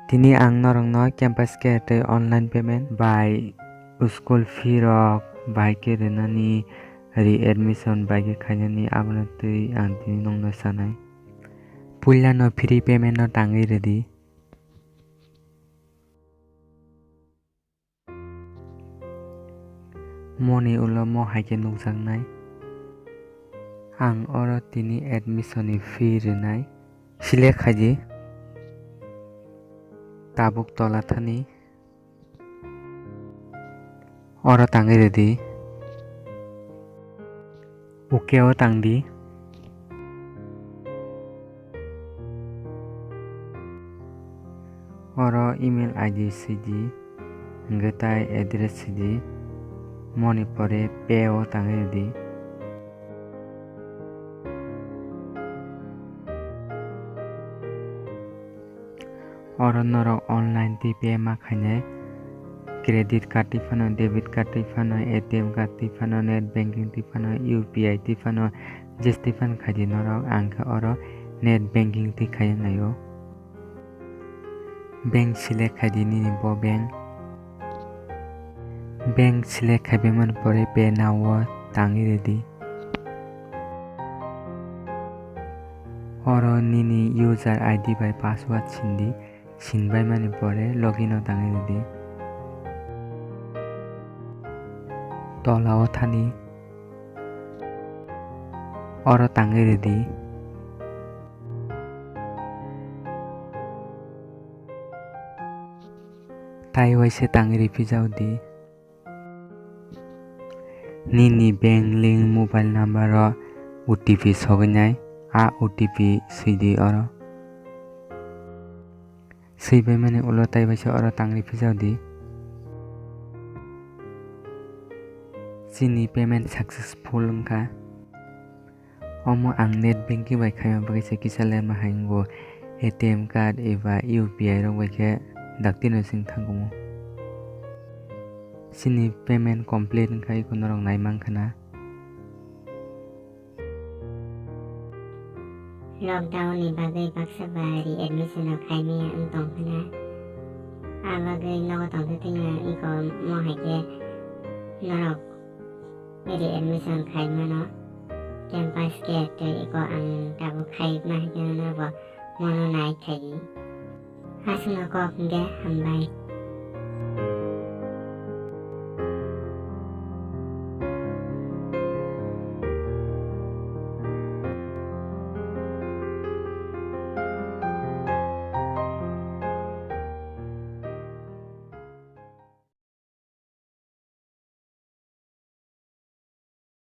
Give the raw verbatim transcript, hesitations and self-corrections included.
Tini ang norokno campus care tei online payment bai school fee rok bai khe rwnani, readmission bai khe khainani abono twi ang tini nokno sanai. Puilano free payment no tangwi rwdi. Moni ulo mo hai khe nukjaknai. Ang oro tini admission ni fee rwnai. Select khaidi. Tabuk tola thani. Oro tangwi rwdi. OK o tangdi. Oro email I D swidi, hwnkhe tai address swidi, moni pore pay o tangwi rwdi. Oro norok online twi pay ma khainai, credit card twi phano, debit card twi phano, A T M card twi phano, net banking twi phano, U P I twi phano, je twi phano khaidi norok, ang khe oro net banking twi khai naio. Bank select khaidi nini bo bank. Bank select khaibaimani pore pay now o tangwi rwdi. Oro nini user I D bai password sindi, sinbaimani pore login o tangwi rwdi. Tola o thani oro tangwi rwdi. Tai waisa tangwi rw phijao di. Nini bank link mobile number o O T P sogwi nai, a O T P swi di oro. Swi baimani ulo tai waisa oro tangwi phijao di. Chini payment successful wngkha. Omo ang net banking bai khaima bagwi se kisa lerma hai wngo, A T M card eba U P I rok bai khe daktino chwng thangomo. Chini payment complete wngkha, eko norok nai mankha na. Lockdown ni bagwi baksa ba readmission rok khaimaya wng tongkha na. A bagwi nogo tongtwi thwngya eko mo hai khe norok readmission khai mano. Campus care tei eko ang tabuk khai ma hai khe norok bo mono nai khai di. Aswkno kok hwnkhe hambai.